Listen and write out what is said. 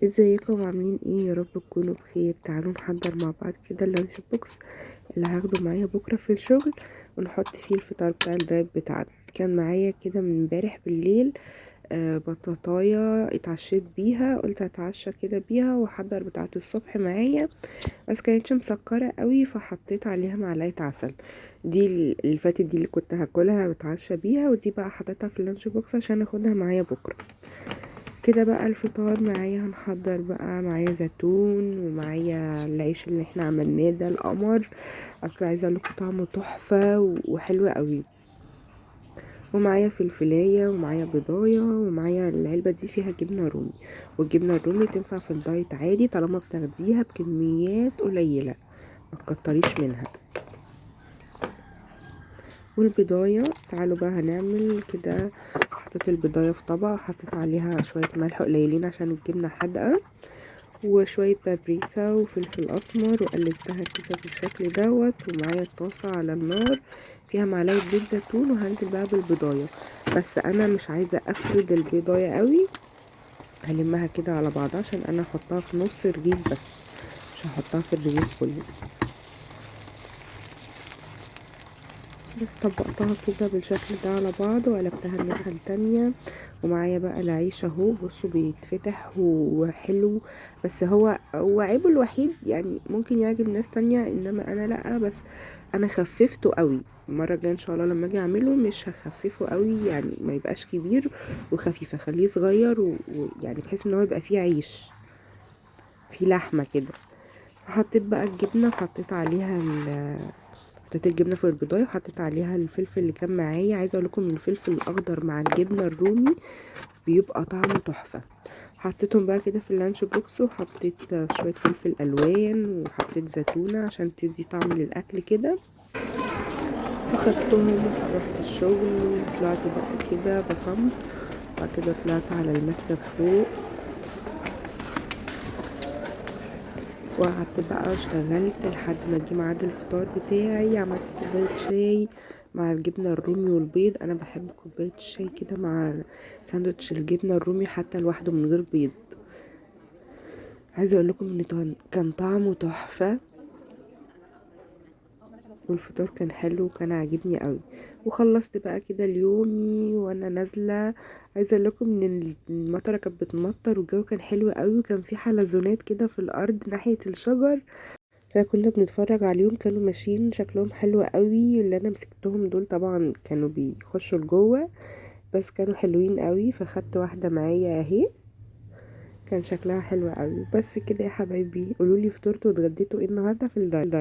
ازيكم عاملين ايه؟ يا رب تكونوا بخير. تعالوا نحضر مع بعض كده ال lunch box اللي هاخده معايا بكره في الشغل، ونحط فيه الفطار بتاع ال diet بتاعنا. كان معايا كده من امبارح بالليل بطاطايه اتعشيت بيها، قلت اتعشى كده بيها واحضر بتاعه الصبح معايا، بس كانتش مسكره قوي فحطيت عليها معلقه عسل. دي اللي فاتت دي اللي كنت هاكلها واتعشى بيها، ودي بقى حطيتها في ال lunch box عشان اخدها معايا بكره. كده بقى الفطار معايا، هنحضر بقى معايا زيتون ومعايا العيش اللي احنا عملناه ده القمر، اكل عايزه اقول لكم طعمه تحفة وحلو قوي، ومعايا فلفلايه ومعايا بيضايه، ومعايا العلبة دي فيها جبنه رومي، والجبنه الرومي تنفع في ال diet عادي طالما بتاخديها بكميات قليله ما تكتريش منها. والبيضايه تعالوا بقى هنعمل كده، حطيت البيضايه في طبق، حطيت عليها شوية ملح قليلين عشان الجبنة حادقه، وشوية بابريكا وفلفل اسمر، وقلبتها كده بالشكل دوت. ومعايا الطاسه على النار فيها معلقه زيت زيتون، وهنزل بقى بالبيضايه، بس انا مش عايزه افرد البيضايه قوي، هلمها كده على بعضها عشان انا هحطها في نص الرغيف بس، مش هحطها في الرغيف كله. بس طبقتها كده بالشكل ده على بعض وقلبتها الناحية التانية. ومعايا بقى العيش اهو، بصوا بيتفتح وحلو، بس هو عيبه الوحيد يعني ممكن يعجب ناس تانية انما انا لا، بس انا خففته قوي. المرة الجاية ان شاء الله لما اجي اعمله مش هخففه قوي، يعني ما يبقاش كبير وخفيف، اخليه صغير ويعني بحيث ان هو يبقى فيه عيش فيه لحمة كده. حطيت بقى الجبنة وحطيت عليها حطيت الجبنة في البيضايه وحطيت عليها الفلفل اللي كان معايا. عايزه اقول لكم ان الفلفل الاخضر مع الجبنة الرومي بيبقى طعمه تحفة. حطيتهم بقى كده في ال lunch box، وحطيت شوية فلفل الوان وحطيت زيتونه عشان تدي طعم للاكل كده. اخدتهم ورحت الشغل وطلعت بقى كده بصمت، وبعد كده طلعت على المكتب فوق وقعدت بقى اشتغلت لحد ما جه ميعاد الفطار بتاعي. عملت كوباية شاي مع الجبنة الرومي والبيض، انا بحب كوباية الشاي كده مع ساندوتش الجبنة الرومي حتى لوحده من غير بيض. عايزه اقول لكم ان كان طعمه تحفة، والفطار كان حلو وكان عاجبني قوي. وخلصت بقى كده اليومي وانا نازله. عايزه اقول لكم ان المطره كانت بتمطر والجو كان حلو قوي، وكان في حلزونات كده في الارض ناحية الشجر، فكنا بنتفرج عليهم، كانوا ماشيين شكلهم حلو قوي. اللي انا مسكتهم دول طبعا كانوا بيخشوا لجوه، بس كانوا حلوين قوي، فخدت واحدة معايا اهي، كان شكلها حلو قوي. بس كده يا حبايبي، قولولي فطرتوا واتغديتوا ايه النهارده في ال diet.